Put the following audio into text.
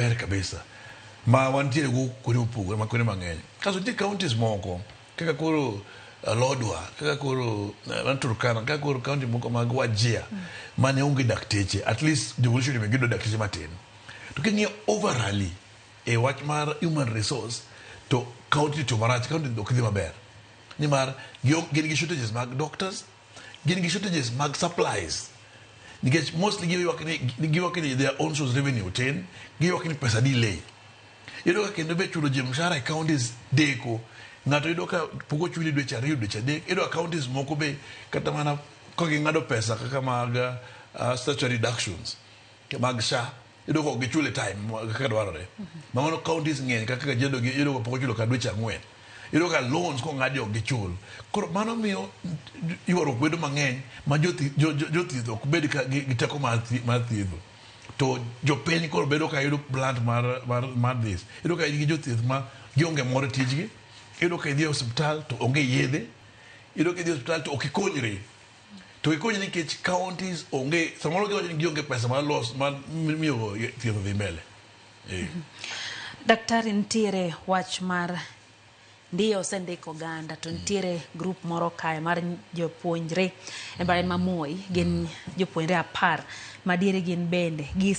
Ber kabisa ma wantiere go kuonde mopogore ma kuonde mang'eny. Kasto nitie counties moko kaka koro Lodwar, kaka koro Turkana, kaka koro county moko mag Wajir mane onge dakteche. At least devolution be giyudo dakteche matin. To king'iyo overally e wach mar human resource to county to marach, county ok dhi maber. Nimar gin gi shortages mag doctors, gin gi shortages mag supplies nikech mostly giywak ni giywak ni their own source revenue tin giywak ni pesa delay iyudo ka kendo be chulo ji mshahara e counties deko ng'ato yudo ka pok ochuli dweche ariyo dweche adek iyudo ka counties moko be kata mana ka ging'ado pesa kaka mag statutory deductions mag SHA iyudo ka ok gichul e time kaka dwarore ma mano counties ng'eny kaka Kajiado gi iyudo ka pok ochulo ka dweche ang'wen iyudo ka loans kong'adi ok gichul koro mano miyo ywaruok bedo mang'eny ma jothieth ok bed ka gi teko mar thiedho to jopiny koro bedo ka yudo blunt mar this iyudo ka in gi jothieth ma gionge mor e tijgi iyudo ka idhi e osiptal to onge yedhe iyudo ka idhi e osiptal to ok ikonyri to gikonyi nikech counties onge samoro giwacho ni gionge pesa mar los mar miyo thieth odhi mbele eh. Daktari, nitiere wach mar ndiyo osendik oganda to nitiere group moro kae mar jopuonjre e mbalariany ma Moi gin jopuonjre 10 madiere gin bende gi